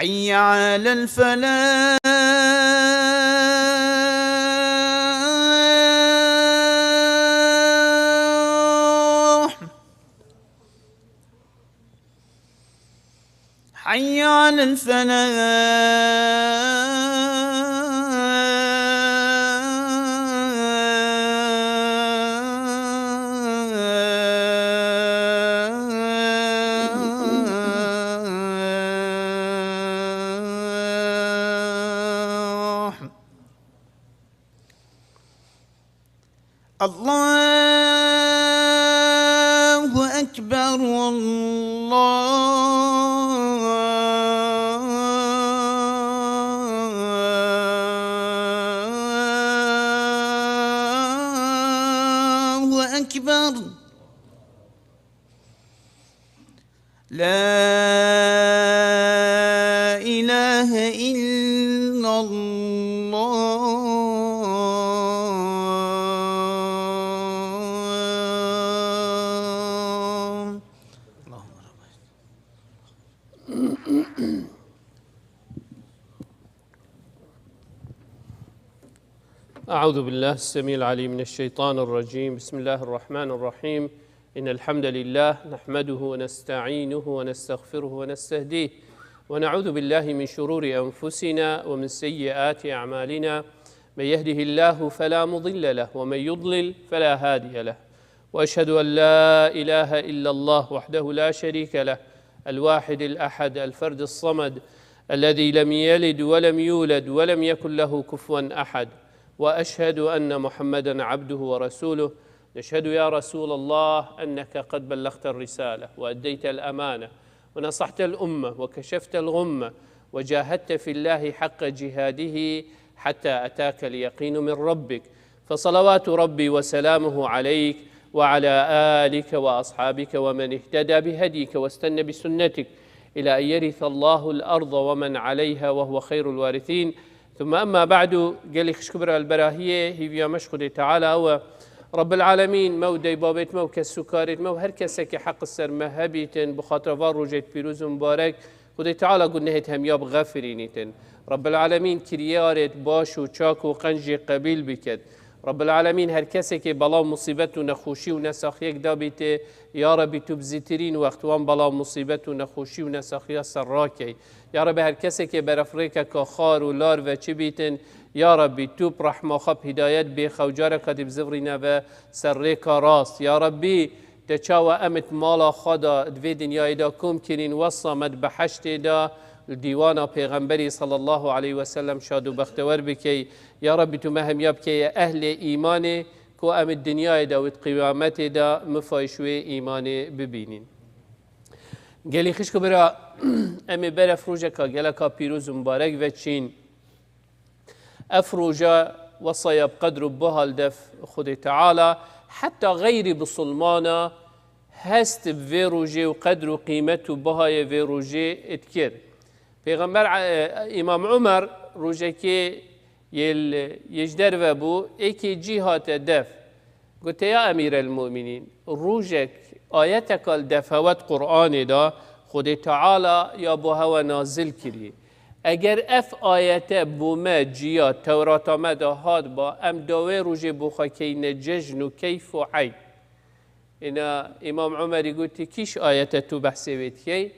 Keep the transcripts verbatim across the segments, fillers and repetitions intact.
حي على الفلاح. حي على الفلاح. الله أكبر، الله أكبر. لا إله إلا الله. اللهم رب. أعوذ بالله السميع العليم من الشيطان الرجيم. بسم الله الرحمن الرحيم. إن الحمد لله نحمده ونستعينه ونستغفره ونستهديه، ونعوذ بالله من شرور أنفسنا ومن سيئات أعمالنا. من يهده الله فلا مضل له، ومن يضلل فلا هادي له. وأشهد أن لا إله إلا الله وحده لا شريك له، الواحد الأحد، الفرد الصمد، الذي لم يلد ولم يولد ولم يكن له كفوا أحد. وأشهد أن محمدا عبده ورسوله. نشهد يا رسول الله أنك قد بلغت الرسالة وأديت الأمانة ونصحت الأمة وكشفت الغمة وجاهدت في الله حق جهاده حتى أتاك اليقين من ربك، فصلوات ربي وسلامه عليك وعلى آلك وأصحابك ومن اهتدى بهديك واستنى بسنتك إلى أن يرث الله الأرض ومن عليها وهو خير الوارثين. ثم أما بعد، gelî xişk û bira li berahiyê, hîviya me ji Xwedê Teala ew e. Rabbil Alemîn, me û deybabêt me û kes û karêt me û her kesekê heq ser me hebîtin, bi xatira van rojêt pîroz û mubarek, Xwedê Teala gunehêt hemiya bixefirînîtin. Rabbil Alemîn kiryarêt baş û çak û qenc jê qebîl biket. Rabbil Alemîn her kesekê bela û musîbet û nexweşî û nesaxiyek dabîtê, ya Rebî tu bi zîtirîn wext wan bela û musîbet û nexweşî û nesaxiya ser rakey. Ya Rebî her kesekê berefrêkeka xar û lar veçibîtin, ya Rebî tu bi rehma xwe bi hidayet bêxe û careka dî bizivirîne ve ser rêka rast. Ya Rebî, te çawa em di mala xwe de, di vê dinyayê de kom kirîn, wesa me di beheştê de, li dîwana Pêxemberî sallallahu aleyhi ve sellem şad û bextewer bikey. Ya Rebî, tu me hemiya bikeye ehlê îmanê, ku em di dinyayê de û di qiyametê de mifayîş wê îmanê bibînîn. Gelî xişk û bira, em ê beref rojeka geleka pîroz û mubarek veçîn. Ev roja wesaya bi qedr û biha li dev Xwedê Teala, heta xeyrî bisilmana hest bi vê rojê û qedr û qîmet û bihayê vê rojê dikir. Pêxember, e, Îmam Umer rojekê yê li, yê ji derve bû, êkê cî hate dev. Gote, ya Emîrelmumînîn, rojek ayeteka li dev hewe di Qur'anê de Xwedê Teala ya bo hewe nazil kirî. Eger ev ayete bo me ciya Tewrata me de hatba, em da wê rojê bo xwe keyne cejn û keyf û eyd. Îna Îmam Umerî gotî, kîş ayete tu behsê wê dikey?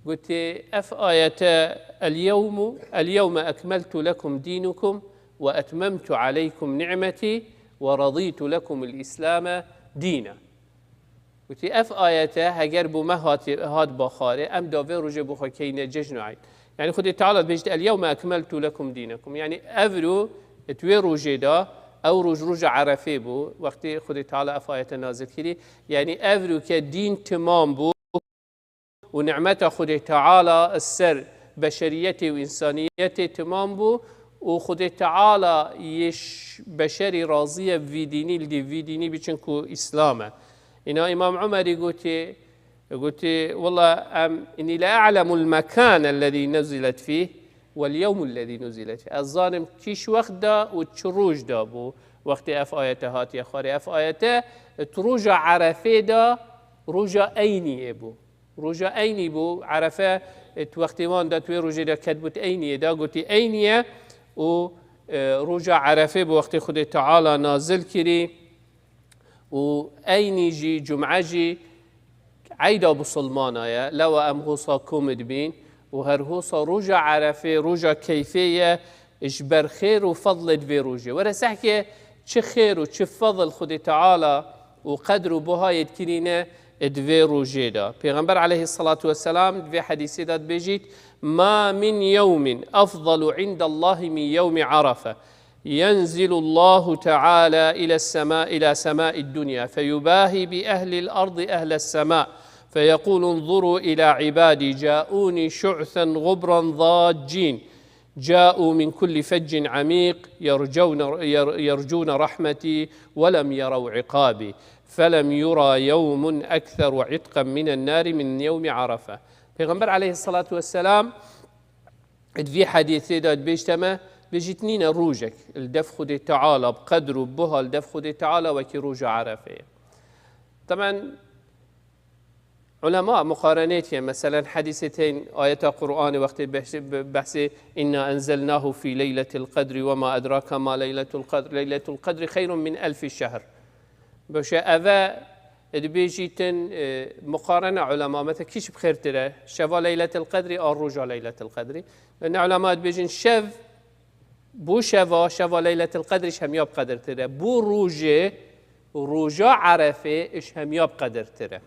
Gotî, ev ayete, "El-yewmu, el-yewme ekmeltu lekum dînukum ve etmemtu aleykum ni'metî ve radîtu lekumul-îslame dîna." Gotî, ev ayete heger bo me hatî, hat baxarê, em da vê rojê bo xwe keyne cejn û eyd. Yanî Xwedê Teala dibêjit, "El-yewme ekmeltu lekum dînekum." Yanî evro, di wê rojê de, ew roj, roja Erefê bû, wextê Xwedê Teala ev ayete nazil kirî. Yanî evro ke dîn timam bû, û nimeta Xwedê Teala ser beşeriyetê û însaniyetê timam bû û Xwedê Teala yê ş-, beşerî razî ye vî dînî, li dî vî dînî biçin ku Îslam e. Îna Îmam Umerî gotî, gotî, "Wela em, inni la a'lemul mekan ellezî nuzilet fîh vel yewmul lezî nuzilet fîh." Ez zanim kîş wext da û çi roj da bû wextê ev ayete hatiye xwarê. Ev ayete di roja Erefê da, roja Eyniyê bû. Roja Eynî bû, Erefe Ê, tu wextê wan de, tu wê rojê de ketbût eyniyê de, gotî eyniye û, e, roja Erefê bi wextê Xwedê Teala nazil kirî û eynî jî, cum'e jî eyda Musulmana ye, lewa em hosa kom dibîn û her hosa roja Erefê, roja keyfê ye, ji ber xêr û fedlê di vê rojê. Were sehkê çi xêr û çi fedl Xwedê Teala û qedr û buhayê dikirîne di vê rojê de. Pêxember aleyhissalatu vesselam di vê hedîsê de dibêjît, "Ma min yewmin efdalu indallahi min yewmi Arafe. Yenzilullahu Teala ila sema, ila semai dunya, feyubahi bi ehlil ardi ehles sema, feyekulu unzuru ila ibadi, cauni şu'sen gubran daccin." جاءوا من كل فج عميق يرجون، ير-، يرجون رحمتي ولم يروا عقابي، فلم يرى يوم أكثر عتقا من النار من يوم عرفة. Pêxember aleyhissalatu vesselam di vî hedîsê de dibêjte me, bêjît nîne rojek li dev Xwedê Teala, bi qedr û buha li dev Xwedê Teala wekî roja Erefê ye. Teben, Ulema muqarenê dikin, meselen, hedîsê tên ayeta Qur'anê wextê behsê, behsê "Inna enzelnahu fi leyletil qedri ve ma edraka ma leyletul qedr, leyletul qedri xeyrun min elfi şehr." Beşe eve dibêjîtin, e, muqarene ulema, mete kîş bi xêrtir e? Şeva leyletil qedri a roja leyletil qedri. Ne ulema dibêjin şev Bo şeva, şeva Leyletil Qedrî ji hemiya bi qedirtir e. Bo rojê, roja Erefê ji hemiya bi qedirtir e.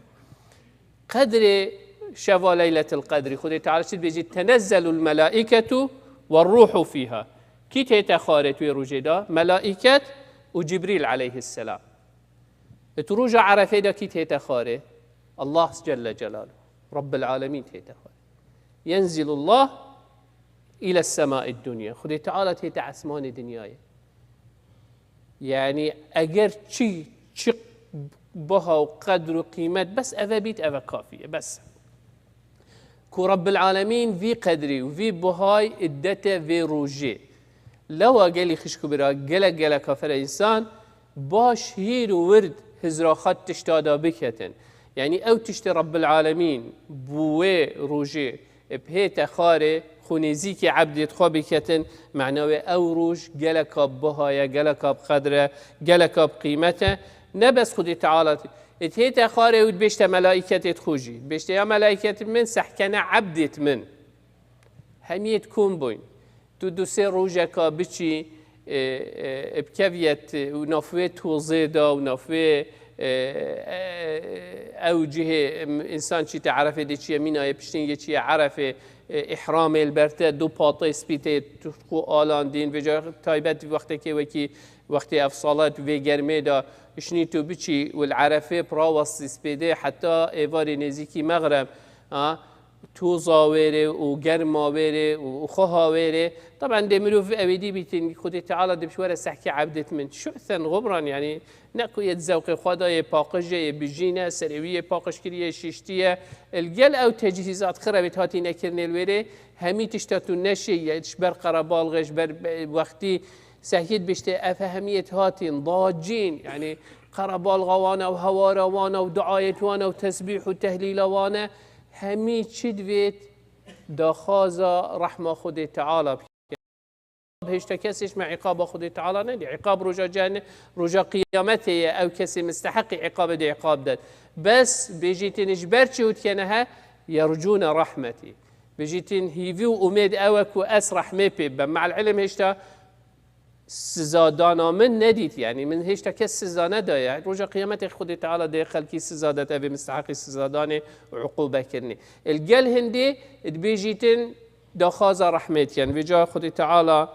Qedrê şeva Leyletil Qedrî, Xwedê Teala çi dibêjî? "Tenezzelul melaiketu ve ruhu fiha." Kî tête xwarê tu yê rojê de? Melaiket û Cibrîl aleyhisselam. Di roja Erefê de kî tête xwarê? Allah Celle Celaluhu. Rabbil Alemîn tête xwarê. Yenzilullah ile semai dunya. Xwedê Teala tête esmanê dinyayê. Yani eger çi, çi baha û qedr û qîmet, bes eve bît, eve kafî ye, bes. Ku Rabbil Alemîn vî qedrî û vî buhay iddete vê rojê. Lewa gelî xişk û bira, gelek gelek kafere însan baş hîr û wird hizraxat tişta da biketin. Yani ew tiştê Rabbil Alemîn bu wê rojê bi hête xwarê xwe nêzîkî ebdê xwe biketin, mena wê ew roj geleka buha ye, geleka bi qedr e, geleka bi qîmet e. Ne bes Xwedê Teala, ê hête xwarê û dibêjte melaîketê xwe jî. Dibêjte ya melaîket min sehkene ebdêt min. Hemiyê di kom bûyn. Tu du sê rojeka biçî, e, e, bikeviyet û navê tozê de û navê, e, e, ew cihê, em, însan çîte Erefê dê çiye mînayê, piştîn yê çiye Erefê, e, îhramê li ber te, du patê spî tê tu xwe alandîn, vêca taybet wextekê wekî wextê ev salet vê germê de, şinî tu biçî û li Erefê pirawastî spêdê heta êvarê nêzîkî mexreb, ha? Toza wêrê û germa wêrê û, û xweha wêrê. Taban dê mirov ewêdî bîtin, Xwedê Teala dê bi were sehkê ebdêt min. Şu'sen xubran, yani ne ku yê di zewqê xwe de yê paqij e, yê bijîn e, serê wî yê paqij kiriye, şiştiye. Li gel ew tecihîzat xirevêt hatî nekirinê li wêrê, hemî tişta tu neşê ye, ji ber qerebalxê, ji ber be-, wextî sehkê dibêjtê, ev hemiyêt hatîn, dacîn, yani qerebalxa wan e û hewara wan e û duayêt wan e û tesbîh û tehlîla wan e. Hemî çi divêt daxwaza rehma Xwedê Teala bike. Hêşta kesê ji me îqaba Xwedê Teala nedî. Îqab roja cehennê, roja qiyametê ye. Ew kesê misteheqî îqabê dê îqab det. Bes bêjîtin ji ber çi hût kene he? Yercûne rahmetî. Bêjîtin hîvî û umêd ew e ku ez rehmê pê bibem. Me'el ilim hêşta sizadana min nedît, yani min hêşta kes siza nedaye. Roja qiyametê Xwedê Teala dê xelkî siza det, ev ê misteheqî sizadanê û uqûbe kirinê. Li gel hindê dibêjîtin daxwaza rehmê dikin. Vêca Xwedê Teala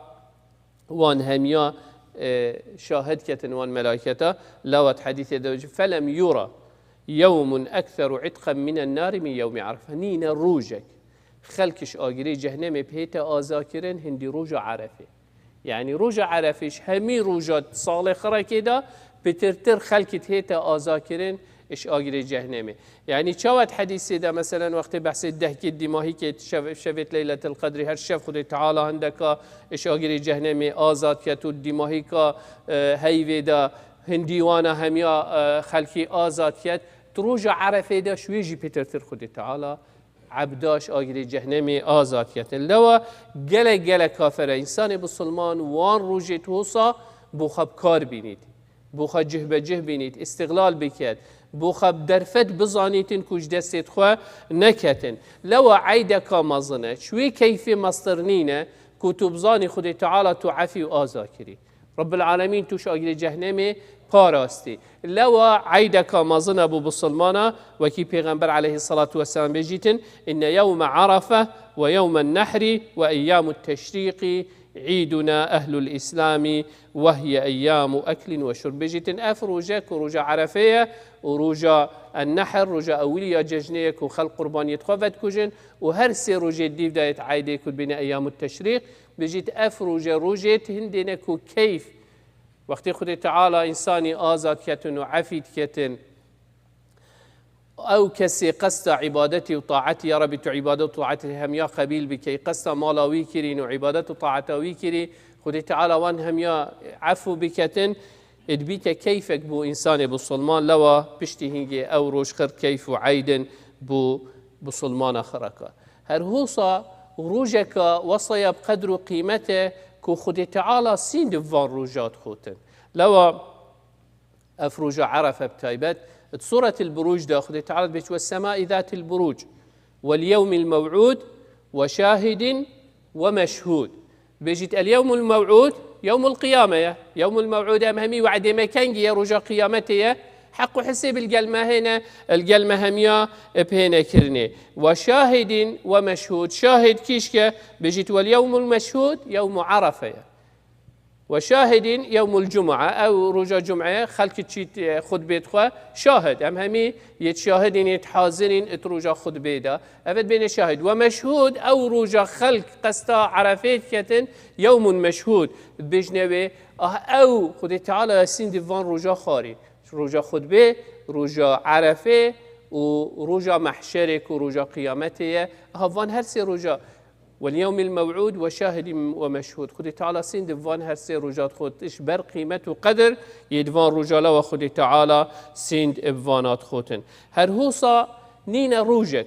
wan hemiya, e, şahid ketin wan melayketa. Lawat hedîsê de, "Felem yura yewmun ekseru itqen minen nari min yewmi Arafa." Nîne rojek xelk ji agirê cehnemê bihête azakirin hindî roja Erefê. Yani roja Erefê ji hemî roja salê xirekê de pitirtir xelkî dihête azakirin ji agirê cehnemê. Yani çawa di hedîsê de, meselen, wextê behsê dehkê dîmahîkê şev-, şevêt Leyletil Qedrî, her şev Xwedê Teala hindeka ji agirê cehnemê azad ket û dîmahîka, e, heyvê de hindî wana hemiya, e, xelkî azad ket. Di roja Erefê de ji wê jî pêtirtir Xwedê Teala ebda ji agirê cehnemê azad ketin. Lewa gelek gelek kafir e. Însanê bisilman wan rojê wisa bo xwe bi kar bînît, bo xwe cih be cih bînît, îstixlal biket, bo xwe bi derfet bizanîtin ku ji destê xwe neketin. Lewa eydeka mezin e, ji wê keyfê mestir nîne ku tu bizanî Xwedê Teala tu efî û aza kirî. Rabbil Alemîn tu ji agirê cehnemê parastî. Lewa eydeka mezin e bo bisilmana, wekî Pêxember aleyhisselatu vesselam bêjîtin, inne yewme Arafe ve yewmen nehri ve eyyamu teşrîqî îduna ehlul Îslamî ve hiye eyyamu eklin ve şurb. Bêjîtin ev roje ku roja Erefe ye û roja Ennehr, roja ewilî ya cejnê ye ku xelk qurbaniyê xwe vedikujin û her sê rojê dîv dayet eydê ku dibêne eyyamu teşrîq, bêjît ev roje, rojê hindê ne ku keyf. Wextê Xwedê Teala însanî azad ketin û efî diketin, ew kesê qesta îbadetî û taetî, ya Rebî tu îbadet û taetê hemiya qebîl bikey, qesta mala wî kirîn û îbadet û taeta wî kirî, Xwedê Teala wan hemiya efû biketin, dibîte keyfek bo însanê bisilman, lewa piştî hingê ew roj xir keyf û eydin bo bisilmana xireka. Her hosa rojeka wesaya bi qedr û qîmet e ku Xwedê Teala sînd bi van roja dixotin. Lewa ev roja Erefe bi taybet, di Sûretil Buruc de Xwedê Teala dibêje, "Wes semai zatil buruc, wel yewmil mew'ud, we şahidin we meşhûd." Bêjît, el yewmul mew'ud, yewmul qiyame ye. Yewmul mew'ud em hemî we'dê me kengî ye, roja qiyametê ye. Heq û hesêb li gel me hêne, li gel me hemiya bi hêne kirinê. We şahidin we meşhûd. Şahid kîşke, bêjît, wel yewmul meşhûd, yewmu Erefe ye. We şahidin yewmul cum'a, ew roja cum'e, xelk çît, e, xutbê dixwe, şahid. Em hemî yêt şahidin, yêt hazirîn it roja xutbê de. Evet bêne şahid. We meşhûd, ew roja xelk qesta Erefê diketin, yewmun meşhûd. Dibêjne wê, ah, ew Xwedê Teala sînd bi van roja xwarî. Roja xutbê, roja Erefê û roja mehşerê ku roja qiyametê ye. Aha van her sê roja. Wel yewmil mew'ud we şahidin we meşhûd. Xwedê Teala sînd bi van her sê roja dixot. Ji ber qîmet û qedir yê di van roja lewa Xwedê Teala sînd bi vana dixotin. Her hosa nîne rojek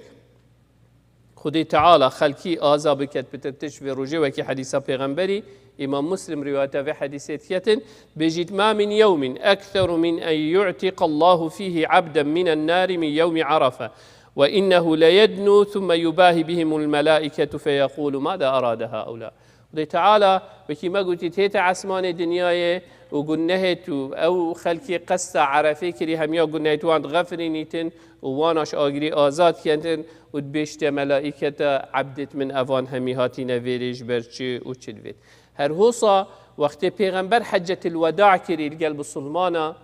Xwedê Teala xelkî aza biket, bitir tişt vê rojê, wekî hedîsa Pêxemberî, Îmam Muslim rîwayeta vê hedîsê diketin, bêjît, "Ma min yewmin ektheru min en yu'tiqa Allahu fihi abden minen nari min yewmi Arafe." Ve innehu leyednu thumme yubahi bihimul melaiketu feyequlu mada arade haula. Xwedê Teala wekî me gotî tête esmanê dinyayê û gunehêt û ew xelkê qesta Erefê kirî hemiya gunehêt wan dixefirînîtin û wana ji agirî azad kentin û dibêjte melaîketa ebdêt min evan hemî hatîne vêrê ji ber çi û çi divêt. Her hosa wextê Pêxember heccetil weda kirî li gel bisilmana,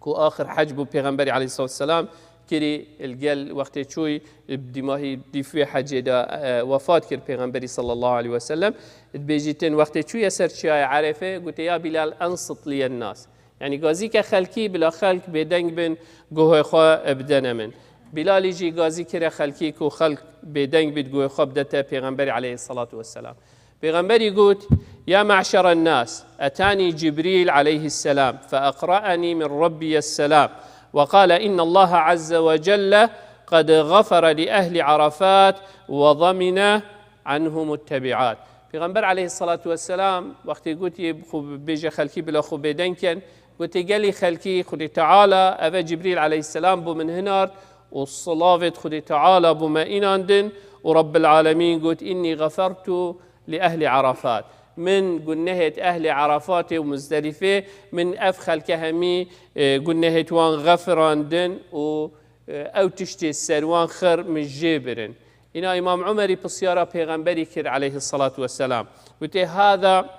ku axir hec bû Pêxemberî aleyhissalatu vesselam kirî, li gel wextê çûy, bi dîmahî dîf wê hecê de, e, wefat kir Pêxemberî sallallahu aleyhi ve sellem. Dibêjîtin wextê çûye ser çiyayê Erefê, gote, "Ya Bilal, ensit liyen nas." Yanî gazî ke xelkî, bila xelk bêdeng bin, guhê xwe bidene min. Bilalî jî gazî kire xelkî ku xelk bêdeng bît, guhê xwe bidete Pêxemberî aleyhissalatu vesselam. Pêxemberî got, "Ya me'şeren nas, etani Cibrîl aleyhisselam, fe eqra'enî min Rabbiyes selam, ve qale innallaha azze ve celle qed ğafere li ehli Arafat ve zamine anhumut tebi'at." Pêxember aleyhissalatu vesselam wextê gotiye, xwe bêje xelkî bila xwe bêdeng ken, gotiye, "Gelî xelkî, Xwedê Teala, eve Cibrîl aleyhisselam bo min hinard û silavêt Xwedê Teala bo me înandin û Rabbil Alemîn got, 'Inni ghafertu li ehli Arafat.' Min gunehêt ehlê Arafatê û Muzdelîfê, min ev xelke hemî, e, gunehêt wan xefirandin û, e, ew tiştê ser wan xir min jê birin. Îna Îmam Umerî pisyara Pêxemberî kir aleyhissalatu vesselam. Gote, "Hada,"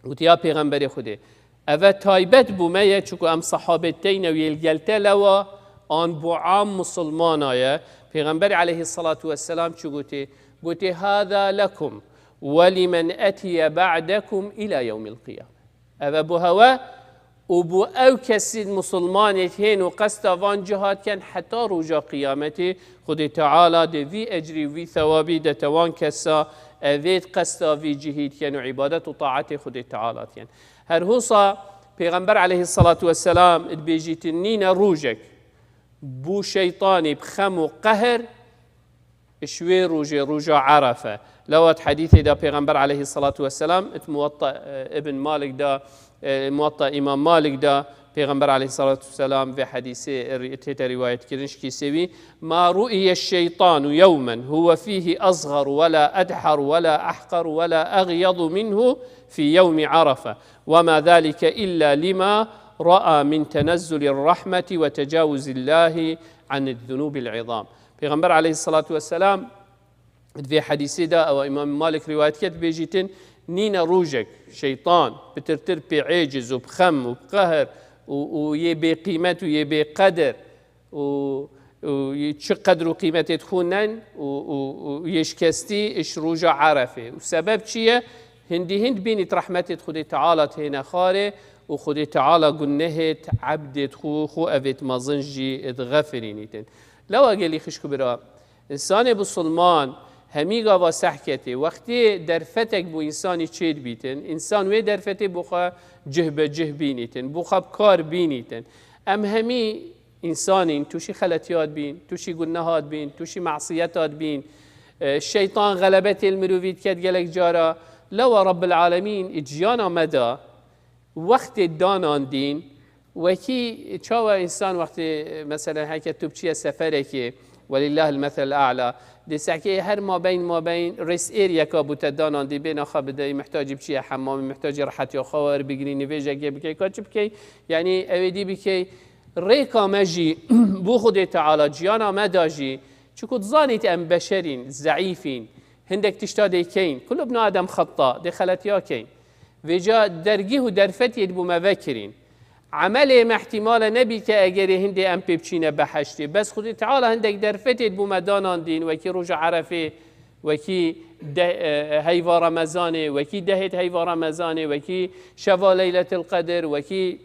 gote, "Ya Pêxemberê Xwedê, eve taybet bo me ye, çunku em sahabê teyne wê li gel te lewa, an bo am misilmana ye." Pêxemberî aleyhissalatu vesselam çi gote? Gote, "Hada lekum." Welimen etiye ba'dekum ila yewmil qiyame. Eve bo hewe û bo ew kesî misilmanê hên û qesta van cihad ken heta roja qiyametê, Xwedê Teala dê vî ecrî û vî thewabî dete wan kesa evêt qesta vî cihî diken û îbadet û taetê Xwedê Teala diken. Her hosa Pêxember aleyhissalatu vesselam dibêjîtin nîne rojek bû şeytanî bi xem û qehr Ji wê rojê, roja Erefe. Lewat hedîsê de Pêxember aleyhissalatu vesselam, it Muwatta, e, Ibn Malik de, e, Muwatta Îmam Malik de, Pêxember aleyhissalatu vesselam vê hedîsê ri-, tête rivayet kirin, şikî sêwî, "Ma ru'iye şeytanu yewmen huve fihi azgar ve la adhar ve la ahqar ve la agyadu minhu fi yewmi Erefe. Ve ma zalike illa lima ra'a min tenezzulir rahmeti ve tecavuzillahi anid zunubil izam." Pêxember aleyhissalatu vesselam di vê hedîsê de, ew Îmam Malik rivayet ket, bêjîtin, nîne rojek, şeytan, pitirtir pê êciz û bi xem û bi qehr û, û yê bêqîmet û yê bêqedir û, û yê çi qedr û qîmetê dixwînin û, û, û yê şikestî ji roja Erefê. Û sebeb çi ye? Hindî hind bînît rehmetê Xwedê Teala têne xwarê û Xwedê Teala gunehê ebdê xwe, xwe evêt mezin jî dixefirînîtin. Lewa gelî xişk û bira, însanê bisilman hemî gava sehketê, wextê derfetek bo însanî çêdibîtin, însan wê derfetê bo xwe cih be cih bînîtin, bo xwe bi kar bînîtin. Em hemî însanîn, tûşî xeletiya dibîn, tûşî guneha dibîn, tûşî mesiyeta dibîn. E, şeytan xelebetê li mirovî diket gelek cara. Lewa Rabbil Alemîn ciyana me de wextê danandîn, wekî çawa însan wextê, mesela, heke tu biçiye seferekê, welillahil meselul a'la, dê sehkê her mabeyn mabeyn rêsêr yeka bo te danandî, bê naxa bideyî, mihtacî biçiye hemamî, mihtacî rehetiya xwe werbigirî, nivêjekê bikey, ka çi bikey? Yanî ew ê dî bikey. Rêka me jî bo Xwedê Teala, ciyana me da jî, çiku dizanît em beşerîn, zeîfîn, hindek tişta dê keyn. Kullu bni Adem xetta, dê xeletiya keyn. Vêca dergîh û derfetiyê bo me vekirîn. Emelê me ihtimal e nebîte egerê hindê em pê biçîne behiştê. Bes Xwedê Teala hindek derfetê bo me danandîn, wekî roja Erefê, wekî de-, e, heyva Remezanê, wekî dehêt heyva Remezanê, wekî şeva Leyletil Qedir, wekî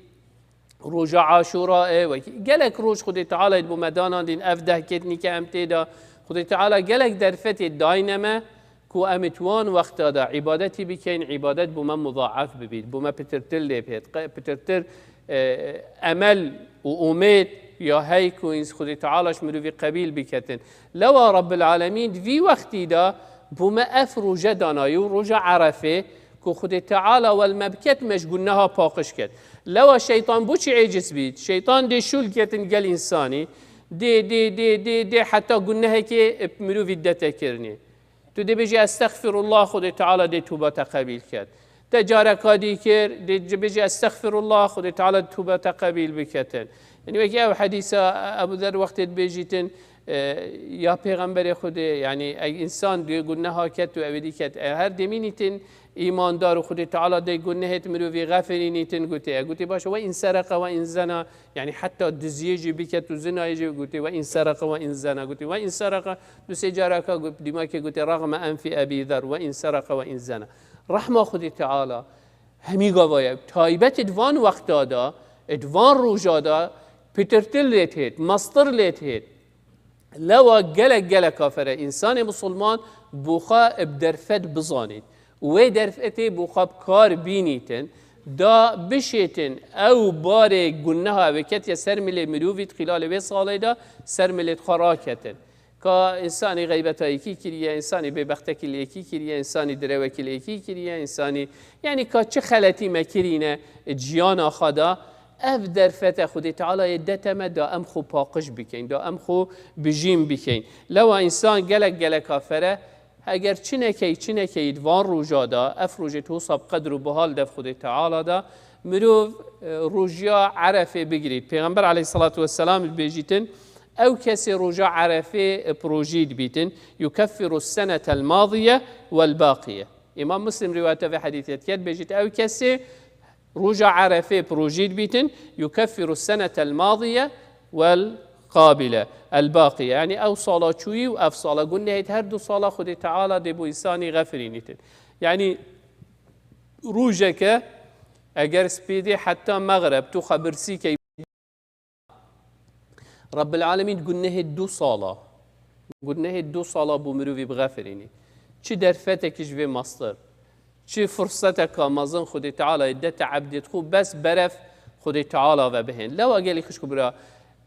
roja Aşûraê, wekî gelek roj Xwedê Teala bo me danandîn, ev dehkêtinî ke em tê de, Xwedê Teala gelek derfetê dayne me, ku em ê di wan wexta de îbadetî bikeyn, îbadet bo me mudaef bibît, bo me pitirtir lê bihêt, qe-, pitirtir, e, emel û umêd ya hey ku ins-, Xwedê Teala ji mirovî qebîl biketin. Lewa Rabbil Alemîn di vî wextî de bo me ev roje danayî û roja Erefê, ku Xwedê Teala wel me biket, me ji guneha paqij ket. Lewa şeytan bo çi êciz bît? Şeytan dê şûl ketin gel însanî, dê, dê, dê, dê, dê heta gunehekê bi mirovî dete kirinê. Tu dê bêjî, "Estexfirullah", Xwedê Teala dê tuba te qebîl ket. Te careka dî kir, dê bêjî, "Estexfirullah", Xwedê Teala dê tuba te qebîl biketin. Yanî wekî ew hedîsa Ebu Zer wextê dibêjîtin, e, ya Pêxemberê Xwedê, yanî ev însan dê guneha ket û ew ê dî ket. E, her demînîtin îmandar û Xwedê Teala dê gunehêt mirovî xefirînîtin, gotê, e, gotê, "Baş e, ve in sereka ve in zena", yanî heta diziyê jî biket û zinayê jî, gotê, "Ve in sereka ve in zena", gotê, "Ve in sereka", du sê caraka got, dîmakê gotê, "Raxme enfi Ebî Zer, ve in sereka ve in zena." Rehma Xwedê Teala hemî gava ye. Taybetê di van wexta de, di van roja de pitirtir lê têt, mestir lê têt. Lewa gelek gelek kafere însanê misilman bo xwe bi derfet bizanît. Wê derfetê bo xwe bi kar bînîtin, da bişêtin ew barê guneha wê ketiye ser milê mirovî di xîlalê wê salê de ser milê xwe raketin. Ka însanî xeybeta yekî kiriye, însanî bêbextekî li yekî kiriye, însanî direwekî li yekî kiriye, însanî, yanî ka çi xeletî me kirîne ciyana xwe de, ev derfete Xwedê Teala yê dete me da em xwe paqij bikeyn, da em xwe bijîn bikeyn. Lewa însan gelek geleka fere, eger çi nekey, çi nekey di van roja da, ev rojê tu wisa bi qedr û bihal dev Xwedê Teala da, mirov, e, rojiya Erefê bigirît. Pêxember aleyhissalatu vesselam dibêjîtin, ew kesê roja Erefê, e, bi rojî dibîtin, "Yukeffiru senetel madiye vel baqiye." Îmam Muslim rivayeta vê hedîsê diket, bêjît, ew kesê roja Erefê bi rojî dibîtin, "Yukeffiru senetel madiye vel qabile, el baqiye." Yanî ew sala çûyî û ev sala, gunehêt her du sala Xwedê Teala dê bo însanî xefirînîtin. Yanî rojeke eger spêdê heta mexreb tu xwe birsî key, Rabbil Alemîn gunehê du sala, gunehê du sala bo mirovî bixefirînî. Çi derfetekî ji vê mastir, çi firseteka mezin Xwedê Teala yê dete ebdê xwe bes beref Xwedê Teala ve bihên. Lewa gelî xişk û bira,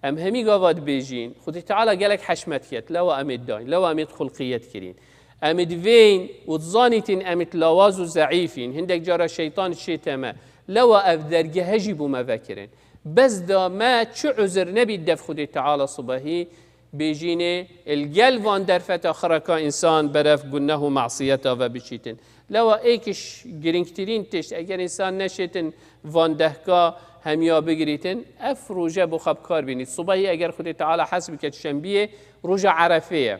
Em hemî gava dibêjîn, Xwedê Teala gelek heşmet ket, lewa em ê dayn, lewa em ê xulqiyet kirîn. Em ê divêyn û dizanîtin em ê lawaz û zeîfîn. Hindek cara şeytan şête me. Lewa ev dergehe jî bo me vekirin. Bes da me çi uzir nebî dev Xwedê Teala sibehî bêjînê, li gel van derfeta xiraka însan berev guneh û masiyeta ve biçîtin. Lewa êkiş girîngtirîn tişt, eger însan neşêtin van dehka hemiya bigirîtin, ev roje bo xwe bi kar bînît. Subahî eger Xwedê Teala hez bike, şembiyê, roja Erefê ye.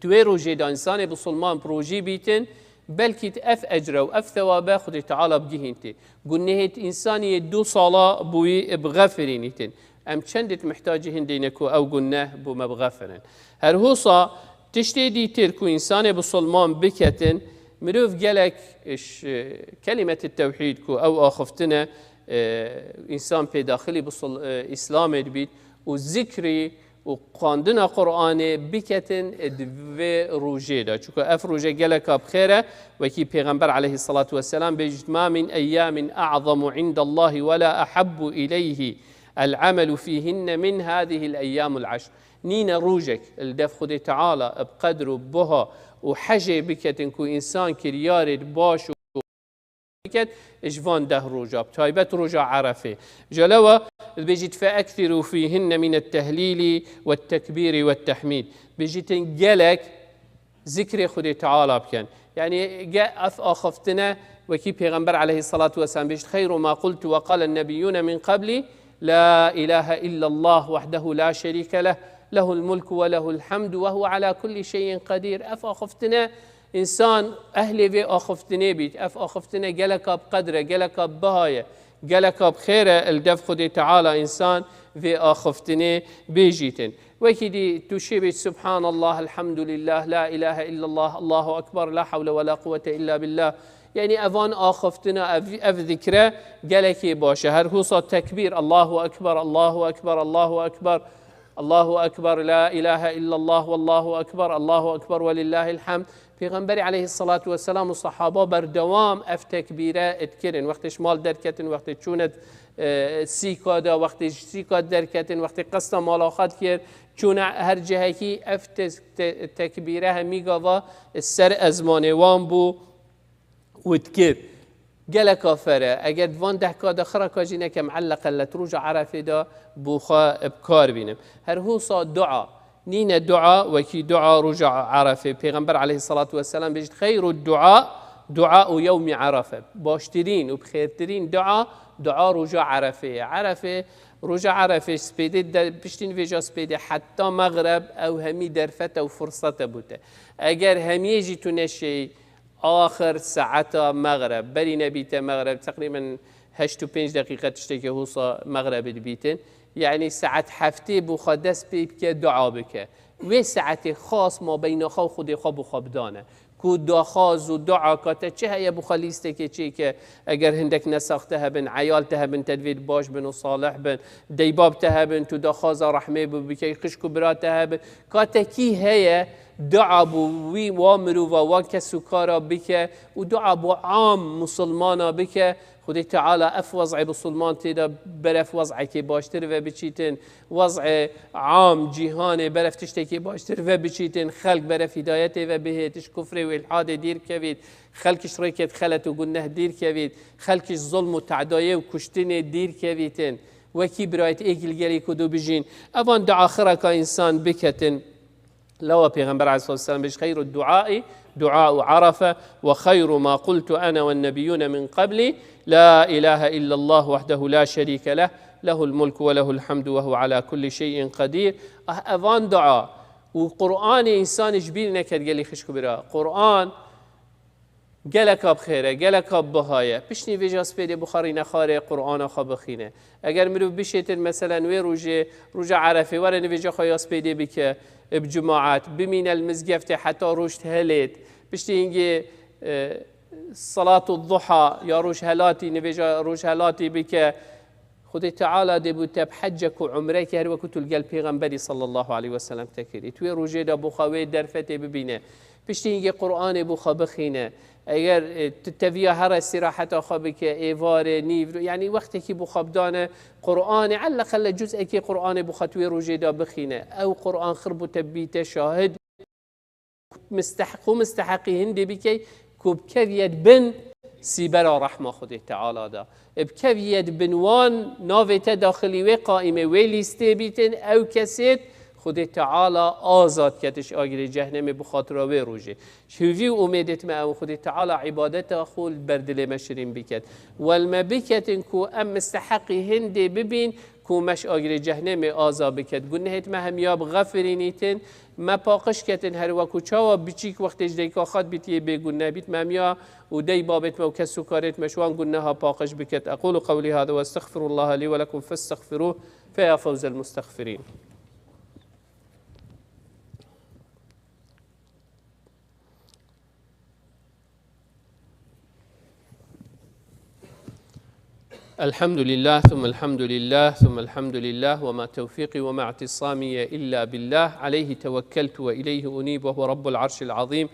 Tu wê rojê de însanê bisilman bi rojî bîtin, belkî tu ev ecre û ev sewabe Xwedê Teala bigihîntê. Gunehê tu însanî yê du sala bûyî bixefirînîtin. Em çendêt mihtacî hindê ne ku ew guneh bo me bixefirin. Her hosa tiştê dîtir ku însanê bisilman biketin, mirov gelek iş, e, kelimeti tewhîd ku ew axiftine, e, însan pê daxilî bisil-, e, Îslamê dibît û zikrî û xwendina Qur'anê biketin di vê rojê de. Çunku ev roje geleka bi xêr e, wekî Pêxember aleyhissalatu vesselam bêjit, "Ma min eyyamin a'zamu indallahi ve la ahabbu ileyhi el-amelu fihinne min hazihil eyyamul aşr." Nîne rojek li dev Xwedê Teala bi qedr û buha û hejê biketin ku însan kiryarê baş û biket ji van deh roja, bi taybet roja Erefê. Ji lewa dibêjît, "Fe ekthiru fîhinne mînet tehlîlî wet tekbîrî wet tehmîd." Bêjîtin gelek zikrê Xwedê Teala bikin. Yanî ge-, ev axiftine wekî Pêxember aleyhissalatu vesselam bêjît, "Xeyru ma qultu ve qalen nebiyyûne min qablî, la ilahe illallah wahdehu la şerîke leh, lehul mulku ve lehul hamdu ve huve ala kulli şeyin qedîr." Ev axiftine Însan ehlê vê axiftinê bît. Ev axiftine geleka bi qedr e, geleka bi biha ye, geleka bi xêr e, li dev Xwedê Teala însan vê axiftinê bêjîtin. Wekî dî tu şêbît, "Subhanallah, elhamdulillah, la ilahe illallah, Allahu ekber, la hawle ve la quwwete illa billah." Yanî evan axiftina, ev, ev zikre gelekê baş e. Her husa tekbîr, "Allahu ekber, Allahu ekber, Allahu ekber." Allahu Ekber, la ilahe illallah, wallahu ekber, Allahu ekber, welillahil hamd. Pêxemberî aleyhissalatu vesselam û sahaba berdewam ev tekbîre dikirin. Wextê ji mal derketin, wextê çûne, e, sîka de, wextê ji sîka derketin, wextê qesta mala xwe dikir, çûne her cihekî ev te-, te-, tekbîre hemî gava ser ezmanê wan bû. Û dikir. Geleka fere, eger di van dehka de xiraka jî neke, mielleqen li roja Erefê de bo xwe bi kar bînim. Her hosa dua. Nîne dua wekî dua roja Erefê. Pêxember aleyhissalatu vesselam bêjit, "Xeyru dua, dua û yewmî Erefe." Baştirîn û bi xêrtirîn dua, dua roja Erefê ye. Erefê, roja Erefê spêdê de, piştî nivêja spêdê heta mexreb ew hemî derfet e û firsete bûte. Eger hemiyê jî tu neşêyî, Axir saeta mexreb, berî nebîte mexreb, teqrîben heşt û pênc deqîqe tiştekî hosa mexrebê dibîtin. Yanî saet heftê bo xwe dest pê bike, dua bike. Wê saetê xas mabeyna xwe û Xwedê xwe bo xwe bidane. Ku daxwaz û dua ka te çi heye bo xwe lîstekê çêke, eger hindek nesax te hebin, eyal te hebin, te divê baş bin û salih bin, deybab te hebin, tu daxwaza rehmê bo bike, xişk û bira te hebin, ka te kî heye, dua bo wî, wa mirova, wa kes û kara bike û dua bo am musulmana bike. Xwedê Teala ev wez'ê musulman tê de berev wez'ekê baştir ve biçîtin, wez'ê am cîhanê berev tiştekê baştir ve biçîtin, xelk berev hidayetê ve bihêt, ji kufrê û îlhadê dîr kevît, xelk ji rêkêt xelet û guneh dîr kevît, xelk ji zulm û tedayê û kuştinê dîr kevîtin. Wekî birayet êk li gelî ku dû bijîn. Evan dua xiraka însan biketin. Lewa Pêxember aleyhissalatu vesselam bêjî, "Xeyru duai duau Arafe ve xeyru ma qultu ene ve nebiyyûne min qablî, la ilahe illallah wahdehu la şerîke leh, lehul mulku ve lehul hamdu ve huve ala kulli şeyin qedîr." Ah, evan dua û Qur'anê însanê ji bîr neket gelî xişk û bira. Qur'an Geleka bi xêr e, geleka bi biha ye. Piştî vêca spêdê bixwarîne xarê Qur'ana xwe bixîne. Eger mirov bişêtin, meselen, wê rojê, roja Erefê, were nivêja xwe ya spêdê bike, e, bi cemaet, bimîne li mizgeftê heta roj dihelêt. Piştî hingê, e, salatu duha ya rojhelatî, nivêja rojhelatî bike. Xwedê Teala dê bo te bi hecek û umrekê her wekû tu li gel Pêxemberî sallallahu aleyhi ve sellem te kirî. Tu wê rojê de bo xwe wê derfetê bibîne. Piştî hingê Qur'anê bo xwe bixîne. Eger, e, tu teviya here sîraheta xwe bike, êvarê, nîv, yanî wextekî bo xwe bidane Qur'anê, elleqelle cuz'ekê Qur'anê bo xwe tu wê rojê de bixîne. Ew Qur'an xir bo te bîte şahid. Misteheq û misteheqî hindê bikey ku bikeviyet bin sîbera rehma Xwedê Teala de. E, bikeviyet bin wan navê te daxilî wê qaîmê, wê lîstê bîtin, ew kesêt Xwedê Teala azad ketiş agirê cehnemê bi xatira wê rojê. Ji hîvî û umêdê me ew Xwedê Teala îbadeta xwe li ber dilê me şirîn biket. Wel me biketin ku em misteheqî hindê bibîn ku me ji agirê cehnemê aza biket. Gunehêt me hemiya bixefirînîtin, me paqij ketin her weku çawa biçîk wextê ji dayika xwe dibît yê bêguneh bît, me hemiya û dey babêt me û kes û karêt me ji wan guneha paqij biket. أقول قولي هذا وأستغفر الله لي ولكم فاستغفروه فيا فوز المستغفرين. الحمد لله ثم الحمد لله ثم الحمد لله وما توفيقي وما اعتصامي إلا بالله عليه توكلت وإليه أنيب وهو رب العرش العظيم.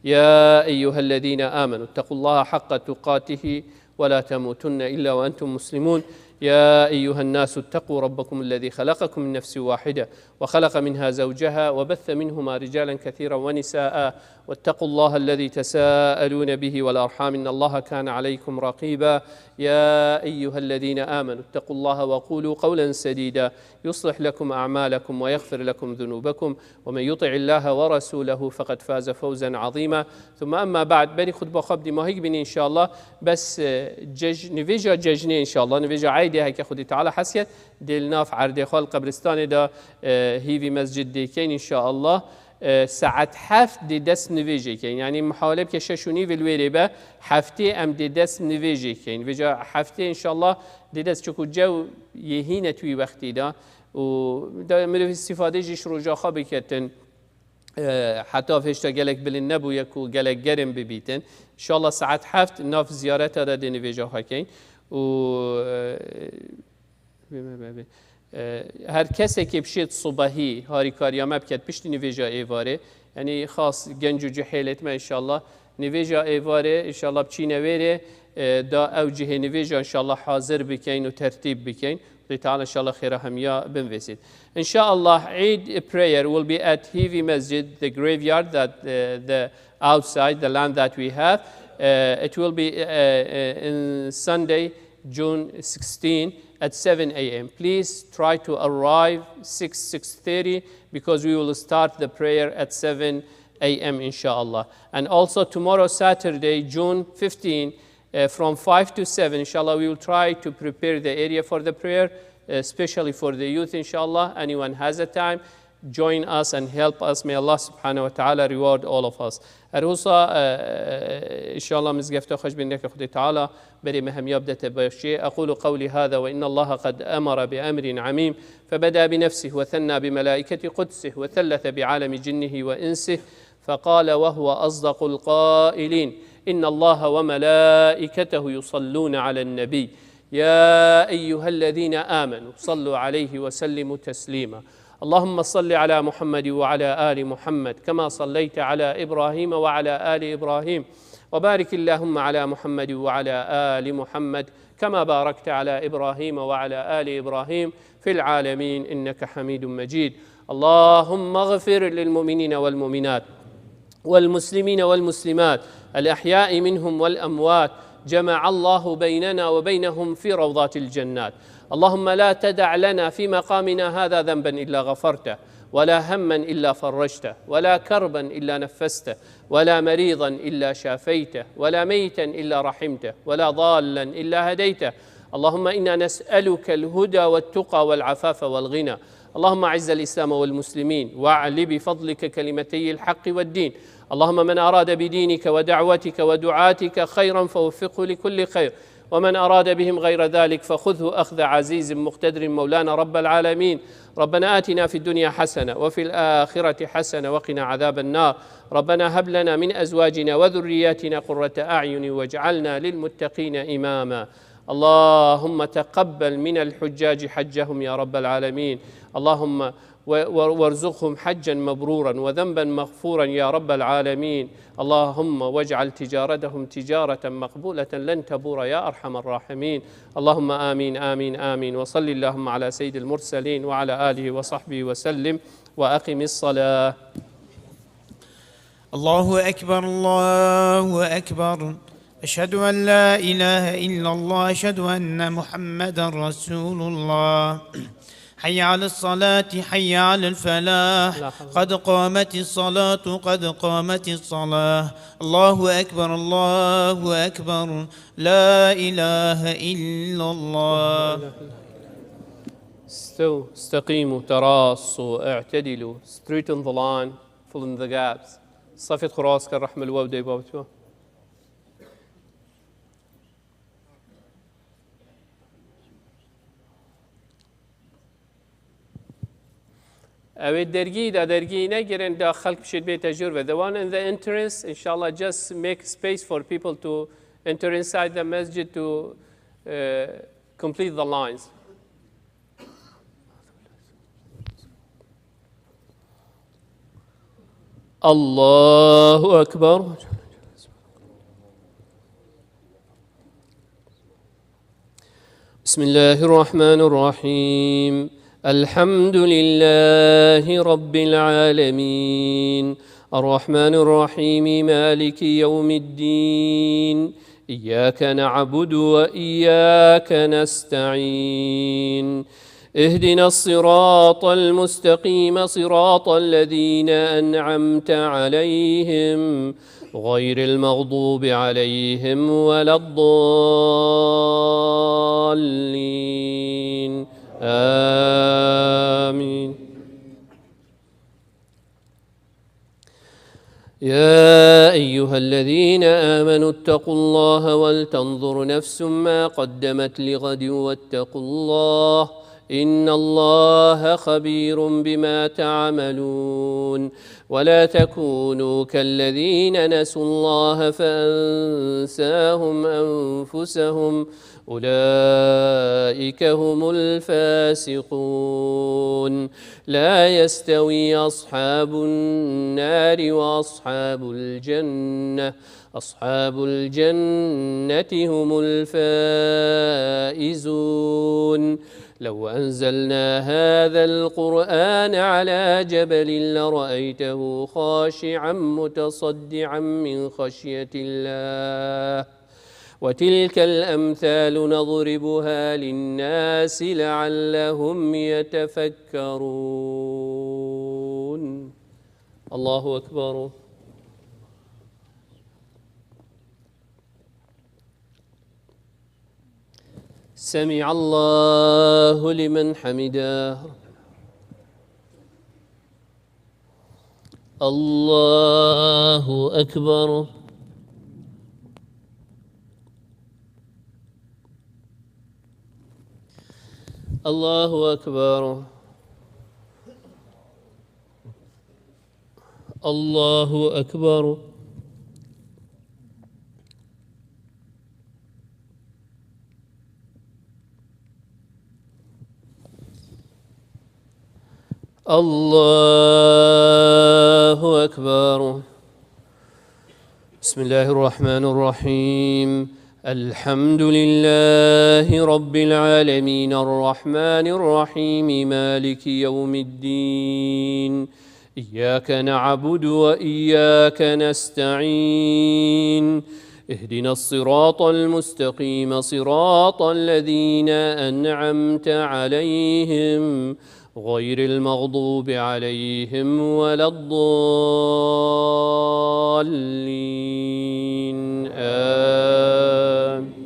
يا أيها الذين آمنوا اتقوا الله حق تقاته ولا تموتن إلا وأنتم مسلمون. يا أيها الناس اتقوا ربكم الذي خلقكم من نفس واحدة وخلق منها زوجها وبث منهما رجالا كثيرا ونساء واتقوا الله الذي تساءلون به والأرحام إن الله كان عليكم رقيبا. يا أيها الذين آمنوا اتقوا الله وقولوا قولا سديدا يصلح لكم أعمالكم ويغفر لكم ذنوبكم ومن يطع الله ورسوله فقد فاز فوزا عظيما. ثم أما بعد، berî xutba xwe bi dîmahî bînî inşallah. Bes, e, cej-, nivêja cejnê inşallah, nivêja eydê heke Xwedê Teala hesiyet, dê li nav erdê xwe li qebristanê de, e, hîvî mescid dê keyn inşallah. E, saet heft dê dest nivêjê keyn. Yanî mihawele bike şeş û nîv li wêrê be, heftê em dê dest nivêjê keyn. Vêca heftê inşallah dê dest, çuku cew yê hîne tu wî wextî de. Û da mirov îstîfadê jî ji roja xwe biketin. E, heta hêşta gelek bilind nebûye ku gelek germ bibîtin. Înşallah saet heft nav ziyareta de dê nivêja xwe keyn. Û, e, bê me, bê, bê. E, her kesekê bişêt subahî harîkariya me biket piştî nivêja êvarê. Yanî xas genc û cihêlêt me înşallah. Nivêja êvarê înşallah biçîne wêrê, e, da ew cihê nivêja înşallah hazir bikeyn û tertîb bikeyn. Xwedê Teala înşallah xêra hemiya binvêsît. Inshallah, Eid prayer will be at Hivi Masjid, the graveyard that, uh, the outside, the land that we have. Uh, it will be, uh, uh, in Sunday, June sixteen at seven a m. Please try to arrive six, six thirty, because we will start the prayer at seven a m, inshallah. And also tomorrow, Saturday, June fifteen, uh, from five to seven, inshallah, we will try to prepare the area for the prayer, especially for the youth, inshallah. Anyone has a time, join us and help us. May Allah subhanahu wa ta'ala reward all of us. Her wisa, uh, inshallah, mizgefta xwe ji bîn neke Xwedê Teala berê me hemiya bidete başiyê. أقول قولي هذا وإن الله قد أمر بأمر عميم فبدأ بنفسه وثنى بملائكة قدسه وثلث بعالم جنه وإنسه فقال وهو أصدق القائلين: إن الله وملائكته يصلون على النبي، يا أيها الذين آمنوا صلوا عليه وسلموا تسليما. اللهم صل على محمد وعلى آل محمد كما صليت على إبراهيم وعلى آل إبراهيم، وبارك اللهم على محمد وعلى آل محمد كما باركت على إبراهيم وعلى آل إبراهيم في العالمين إنك حميد مجيد. اللهم اغفر للمؤمنين والمؤمنات والمسلمين والمسلمات الأحياء منهم والأموات، جمع الله بيننا وبينهم في روضات الجنات. اللهم لا تدع لنا في مقامنا هذا ذنبا إلا غفرته، ولا هما إلا فرجته، ولا كربا إلا نفسته، ولا مريضا إلا شافيته، ولا ميتا إلا رحمته، ولا ضالا إلا هديته. اللهم إنا نسألك الهدى والتقى والعفاف والغنى. اللهم أعز الإسلام والمسلمين، وأعل بفضلك كلمتي الحق والدين. اللهم من أراد بدينك ودعوتك ودعاتك خيرا فوفقه لكل خير، ومن أراد بهم غير ذلك فخذه أخذ عزيز مقتدر مولانا رب العالمين. ربنا آتنا في الدنيا حسنة وفي الآخرة حسنة وقنا عذاب النار. ربنا هب لنا من أزواجنا وذرياتنا قرة أعين واجعلنا للمتقين إماما. اللهم تقبل من الحجاج حجهم يا رب العالمين. اللهم و-، و-، وارزقهم حجا مبرورا وذنبا مغفورا يا رب العالمين. اللهم واجعل تجارتهم تجارة مقبولة لن تبور يا أرحم الراحمين. اللهم آمين، آمين، آمين. وصل اللهم على سيد المرسلين وعلى آله وصحبه وسلم. وأقم الصلاة. الله أكبر، الله أكبر. أشهد أن لا إله إلا الله، أشهد أن محمدا رسول الله. حي على الصلاة، حي على الفلاح. لا حول. قد قامت الصلاة، قد قامت الصلاة. الله أكبر، الله أكبر. لا إله إلا الله. استو-، استقيموا، تراصوا، اعتدلوا. Straighten the line, fill in the gaps. صفت خراس كالرحمة الواو دي بابتو. Ew ê dergî da dergî negirin, da xelk bişêt bê tecrûbe. The one in the entrance, inshallah, just make space for people to enter inside the masjid to, uh, complete the lines. الله أكبر. بسم الله الرحمن الرحيم. الحمد لله رب العالمين. الرحمن الرحيم. مالك يوم الدين. إياك نعبد وإياك نستعين. اهدنا الصراط المستقيم، صراط الذين أنعمت عليهم، غير المغضوب عليهم ولا الضالين. آمين. يا أيها الذين آمنوا اتقوا الله ولتنظر نفس ما قدمت لغد واتقوا الله، إن الله خبير بما تعملون. ولا تكونوا كالذين نسوا الله فأنساهم أنفسهم، أولئك هم الفاسقون. لا يستوي أصحاب النار وأصحاب الجنة، أصحاب الجنة هم الفائزون. لو أنزلنا هذا القرآن على جبل لرأيته خاشعا متصدعا من خشية الله. وتلك الأمثال نضربها للناس لعلهم يتفكرون. الله أكبر. سمع الله لمن حمده. الله أكبر. الله أكبر. الله أكبر. الله أكبر. بسم الله الرحمن الرحيم. الحمد لله رب العالمين، الرحمن الرحيم، مالك يوم الدين. إياك نعبد وإياك نستعين. اهدنا الصراط المستقيم، صراط الذين أنعمت عليهم، غير المغضوب عليهم ولا الضالين. آمين.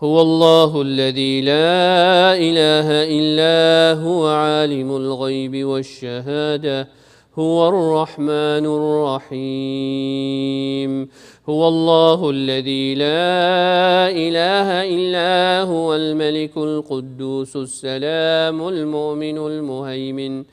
هو الله الذي لا إله إلا هو عالم الغيب والشهادة هو الرحمن الرحيم. هو الله الذي لا إله إلا هو الملك القدوس السلام المؤمن المهيمن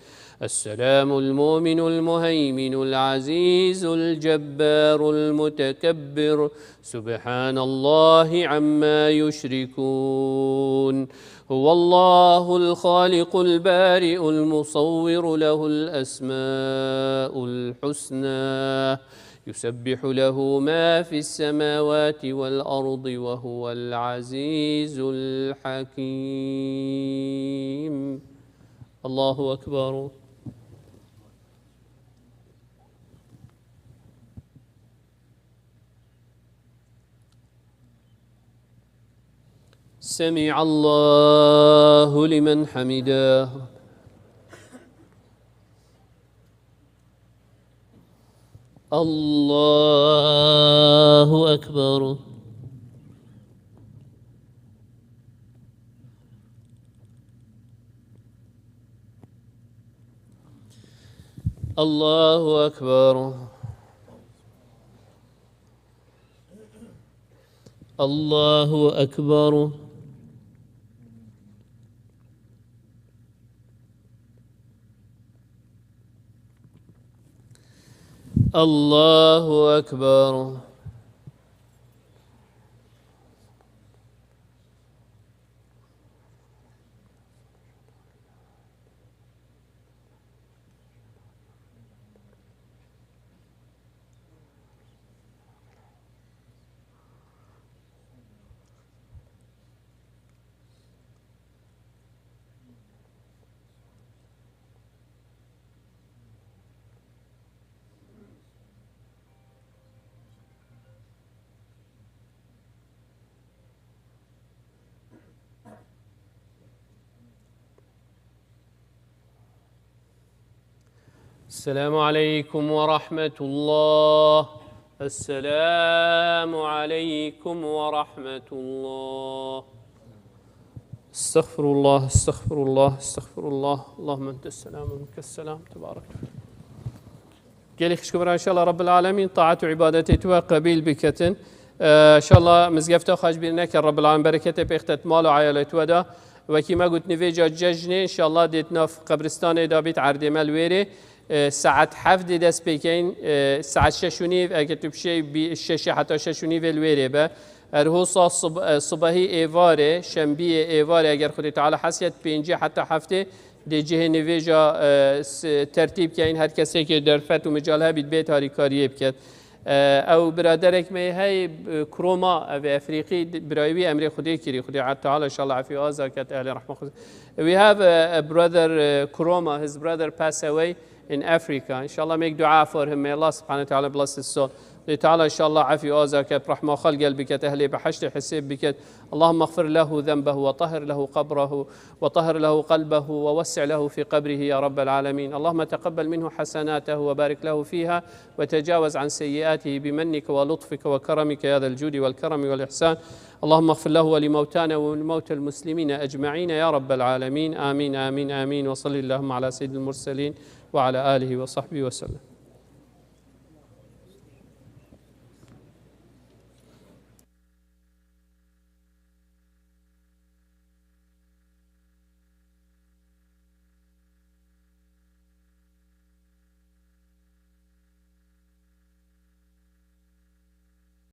السلام المؤمن المهيمن العزيز الجبار المتكبر، سبحان الله عما يشركون. هو الله الخالق البارئ المصور، له الأسماء الحسنى، يسبح له ما في السماوات والأرض وهو العزيز الحكيم. الله أكبر. سمع الله لمن حمده. الله أكبر. الله أكبر. الله أكبر. الله أكبر. السلام عليكم ورحمة الله. السلام عليكم ورحمة الله. استغفر الله، استغفر الله، استغفر الله. اللهم أنت السلام ومنك السلام. تبارك. Gelî xişko bira, înşallah Rabbil Alemîn taat û îbadetê tu we qebîl biketin. Ee, înşallah mizgefta xwe ji bîr neke, Rabbil Alemîn bereketê pêxtet mal û eyalê tu we de. Wekî me got, nivêca cejnê înşallah dê di nav qebristanê de bît, erdê me li wêrê. Ee, saet heft dê dest pê keyin, ee, saet şeş û nîv, eger tu bişêy bî şeşê heta şeş û nîvê li wêrê be. Her hosa sib-, e, sibehî êvarê, şembiyê êvarê, eger Xwedê Teala hes ket, pêncî heta heftê dê cihê nivêja, e, s-, tertîb keyin, her kesekê derfet û mical hebît bê harîkariyê biket. E, ew biraderek me hey, e, Kuroma, ev ê Efrîqî, birayî wî emrê Xwedê kirî, Xwedê Teala înşallah efî aza ket, ehlê rehma Xwedê. We have a, a brother, e, Kuroma, his brother pass away in Africa. Inshallah, make dua for him. May Allah subhanahu wa ta'ala bless his soul. Xwedê Teala înşallah efî aza ket, rehma xwe li gel biket, ehlê behiştê hisêb biket. اللهم اغفر له ذنبه وطهر له قبره وطهر له قلبه ووسع له في قبره يا رب العالمين. اللهم تقبل منه حسناته وبارك له فيها وتجاوز عن سيئاته بمنك ولطفك وكرمك يا ذا الجود والكرم والإحسان. اللهم اغفر له ولموتانا ولموتى المسلمين أجمعين يا رب العالمين. آمين، آمين، آمين. وصل اللهم على سيد المرسلين وعلى آله وصحبه وسلم.